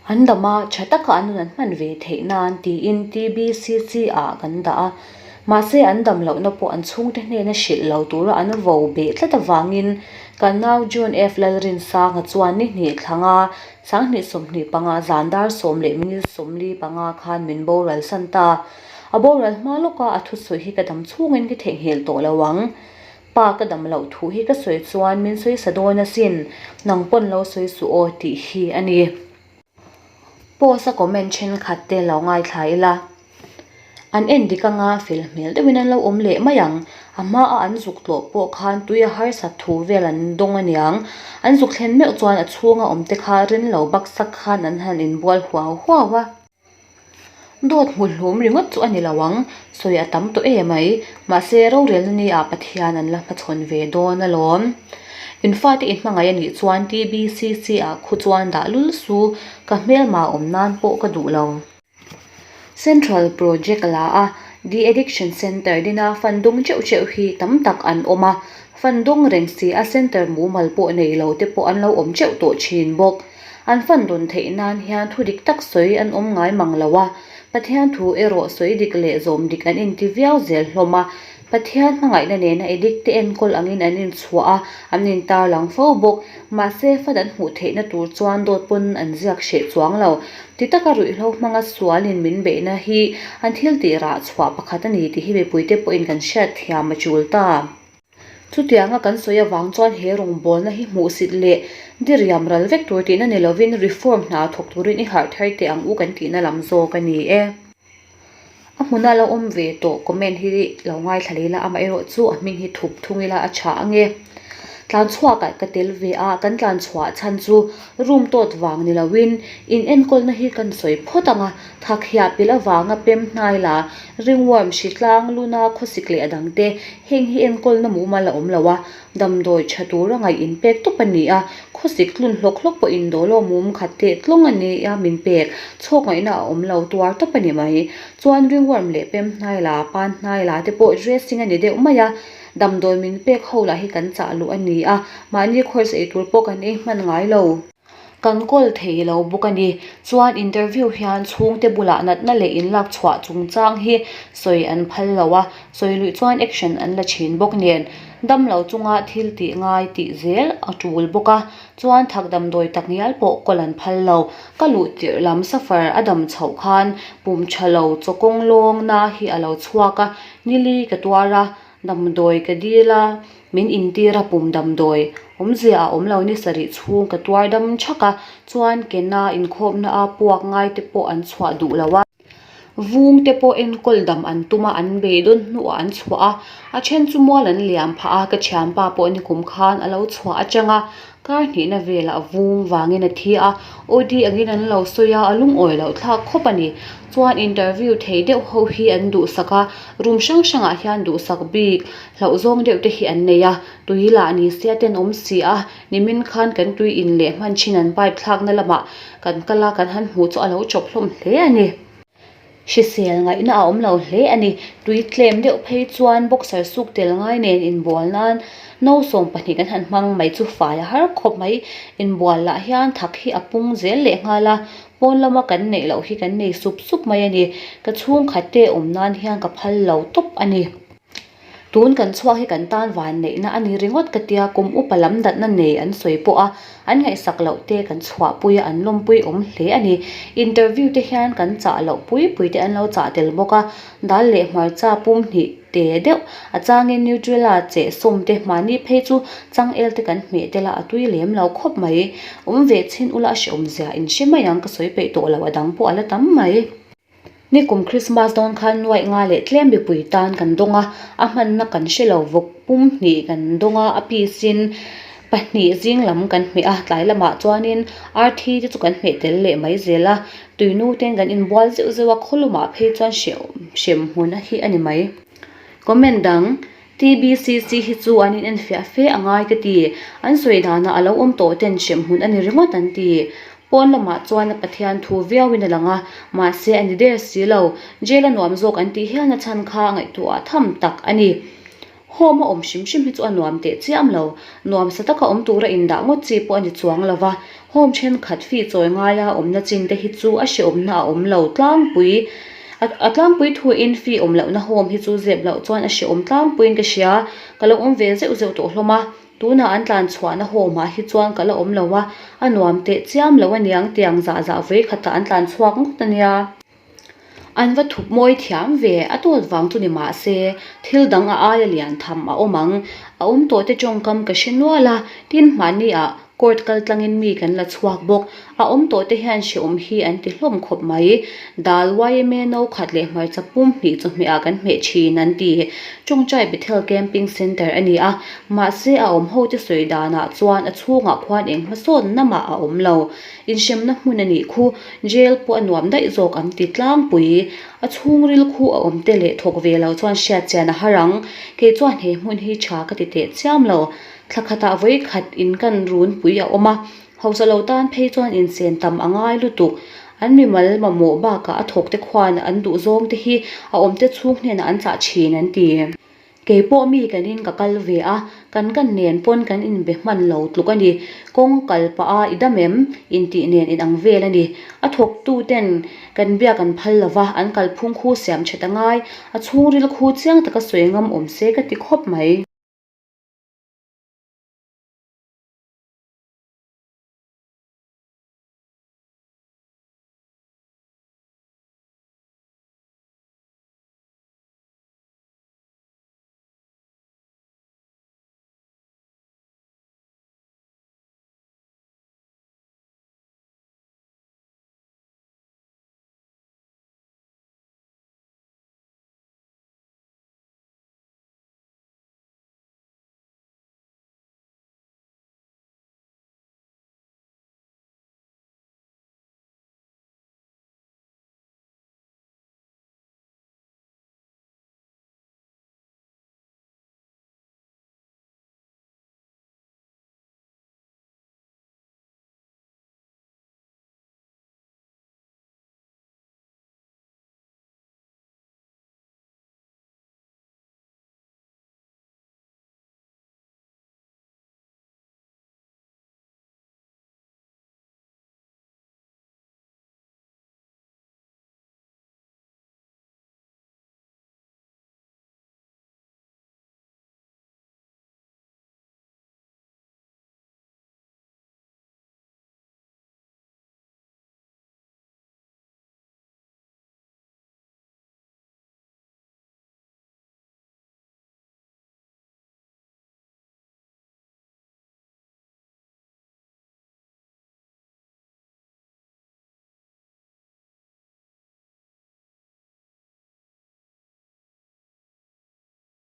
An dam a, tha taka an nun an hman ve theih nan tiin TBCC ah kan dah a. Mahse an dam lohna pawh an chhungte hnena hrilh lo tura an vo beh tlat avangin kan nau John F. Lalrinsanga chuan ni hnih thlanga 2025 zan dar 10:45 khan min boral san ta. A boral hma lawka a thusawi hi ka dam chhungin ka theihnghilh tawh lo ang. Pa ka dam loh thu hi ka sawi chuan min sawi sa dawn asin, nang pawn lo sawi suh aw tih hi a ni. Post a comment thenkhat te lo ngaithla ila, an en dik anga fel hmel deuhin an lo awm leh mai ang. A hma a an zuk tlawh pawh khan tui a harsat thu vel an dawng aniang. An zuk thlen meuh chuan a chhunga awm te kha rin lo baksak khan an han inbual huau huau a. Dawt hmu hlum ringawt chu a ni lo ang, sawi a tam tawh em mai. Mahse, rorelna ni ah Pathian an la hmachhawn ve dawn alawm. In fate i hmangaih a nih chuan TBCC ah khu chuan dah lul su, ka hmelma awm nan pawh ka duh lo. Central Project la a De-addiction Centre dina fund dawng teuh teuh hi tam tak an awm a, fund dawng reng si a centre mumal pawh nei lo te pawh an lo awm teuh tawh thin bawk. An fan dawn theih nan hian thu dik tak sawi an awm ngai mang lo a, Pathian thu erawh sawi dik leh zawm dik an inti viau zel hlawm a. Pathian hmangaihna nena edik te enkawl angin an inchhuah a, an intarlang fo bawk. Mahse, fan an hmuh theihna tur chuan dawt pawn an ziak hreh chuang lo. Ti taka ruihhlo hmanga sualin min beihna hi an thil tih rah chhuah pakhat a ni tih hi mipuite pawhin kan hriatthiam a tul ta. Chutianga kan sawi avang chuan he rawngbawlna hi hmuhsit leh diriam ral vek tur tihna ni lovin reform hna thawk turin i harh thar teh ang u kan tihna lam zawk a ni e. A hmuna lo awm ve tawh comment hi lo ngaithla leh ila amaherawh chu a hming hi thup thung ila a tha ange. Tlanchhuakah ka tel ve a, kan tlanchhuah chhan chu room tawt vang ni lovin in enkawlna hi kan sawi phawt ang a, thakhiah pilh avanga pem hnai la, ringworm hri tlang, luna, khawsik leh a dangte heng hi enkawlna mumal a awm lo a, damdawi tha tura ngaih inpek tawp a ni a, khawsik tlun hlawk hlawk pawhin dawlaw mum khat teh tlawng a ni a min pek, chhawk ngaihna a awm lo tuar tawp a ni mai. Chuan ringworm leh pem hnai la, pan hnai la te pawh dressing a ni deuh mai a. Damdawi min pek ho lah hi kan chah luh a ni a, mahni course ei tur pawh kan ei hman ngai lo. Kan kawl thei lo bawk a ni. Chuan interview hian chhungte bulah natna leh inlak chhuah chungchang hi sawi an phal lo a, sawi luih chuan action an la thin bawk nen. Dam lo chunga thil tih ngai tih zel a tul bawk a, chuan thak damdawi tak ngial pawh kawl an phal lo. Ka luh tirh lam suffer a dam chhoh khan pum tha lo chaw kawng lawng na hi a lo chhuak a, nili ka tuar a, Damdawi ka dil a, min intir a pum damdawi awmzia a awm lo ni sarih chhung ka tuar dam thak a, chuan ke na inkhawpna a puak ngai te pawh an chhuah duh lo a. Vung te pawh enkawl dam an tum a, an beidawn hnuah an chhuah a, a then chu mual an liam phah a, ka thianpa pawh nikum khan a lo chhuah atang a, Kar hnihna velah vung vangin a thi a, OD angin an lo sawi a, a lungawi loh thlak khawp a ni. Chuan interview thei deuh ho hi an duhsak a, room hrang hrangah hian duhsak bik hlauhzawng deuh te hi an nei a, tui lah ni sia ten awm si a, nimin khan kan tui in leh hman thin an pipe thlakna lamah kan kal a, kan han hmuh chu a lo chawp hlawm hle a ni. Hrisel ngaihna a awm lo hle a ni. Tui tlem deuh phei chuan boxer suk tel ngai nen inbual nan no 12 kan han hmang mai chu fai a har khawp mai. Inbual lah hian thak hi a pung zel leh nghal a, pawn lama kan neih loh hi kan nei sup sup mai a ni. Ka chhungkhat te awm nan hian ka phal lo tawp a ni. Tun kan chhuak hi kan tan van neihna a ni ringawt ka tia, kum upa lam datna nei an sawi pawh a, an ngaihsak loh te kan chhuahpui a, an lawmpui awm hle a ni. Interview te hian kan chah loh pui pui te an lo chah tel bawk a, dal leh hmarcha pum hnih te deuh, a changin Nutrela cheh sawm te mahni phei chu changel te kan hmeh tel a, a tui lem lo khawp mai. Awm ve chhin ula a hrehawm zia in hre mai ang ka sawi peih tawh lo a dang pawh a la tam mai. Nikum Christmas dawn khan nuaih nga leh tlem mipui tan kan dawng a, a hmanna kan hre lo vawk pum hnih kan dawng a, a piece in pahnih zing lam kan hmeh a, tlai lamah chuanin arthi te chu kan hmeh tel leh mai zel a, tuinu ten kan inbual zeuh zeuh a, khawlumah phei chuan hrem hmun a hi a ni mai. Comment dang, TBCC hi chu an in enfiah fe a ngai ka ti. An sawi danah a lo awm tawh ten hrem hmun a ni ringawt an ti. Pawn lamah chuan a Pathian thu viauin a lang a, mahse a ni der si lo. Jail a nuam zawk an tih hialna chhan kha ngaihtuah tham tak a ni. Home a awm hrim hrim hi chu a nuam teh chiam lo. Nuam sa taka awm tura indah ngawt chi pawh a ni chuang lo va. Home thenkhat fee chawi ngaia awmna chin te hi chu a hrehawmna a awm lo tlangpui. A tlangpui thuin fee awm lohna home hi chu zep loh chuan a hrehawm tlangpuiin ka hria. Ka lo awm ve zeuh zeuh tawh hlawm a. Tunah an tlan chhuahna home ah hi chuan ka la awm lo a, a nuam teh chiam lo aniang tiang zah zah vawi khatah an tlan chhuak ngawt ania. An va thup mawi thiam ve, a tawt vang chu ni mah se, thil dang a aia lian tham a awm ang. A awm tawh te tawngkam ka hre nual a, tin mahni ah court kal tlangin mi kan la chhuak bawk. A awm tawh te hian hrehawm hi an ti hlawm khawp mai. Dal yma no khat leh hmarcha pum hnih chawhmeh ah kan hmeh thin an ti. Tawngtai Bethel Camping Centre a ni a, mahse a awm ho te sawi danah chuan a chhungah khuan eng hmasawn namah a awm lo. Inhremna hmun a nih khu, jail pawh a nuam daih zawk an ti tlangpui. A chhungril khu a awm te leh thawk ve lo chuan hriat chian a har ang. Kei chuan he hmun hi tha ka ti teh chiam lo. Thla khatah vawi khat in kan runpui a awm a, hausa lo tan phei chuan inchen tam a ngai lutuk. An mimal mamawh bakah a thawk te khuan an duh zawng te hi a awm te chhung hnenah an chah thin an ti. Kei pawh mi kan in ka kal ve a, kan kan nen pawn kan inbe hman lo tluk a ni. Kawng kal pah a i dam em? Intih nen inang vel a ni. A thawktu ten kan biak an phal lo va, an kalphung khu siam that a ngai. A chhungril khu chiang taka sawi ngam awm se ka ti khawp mai.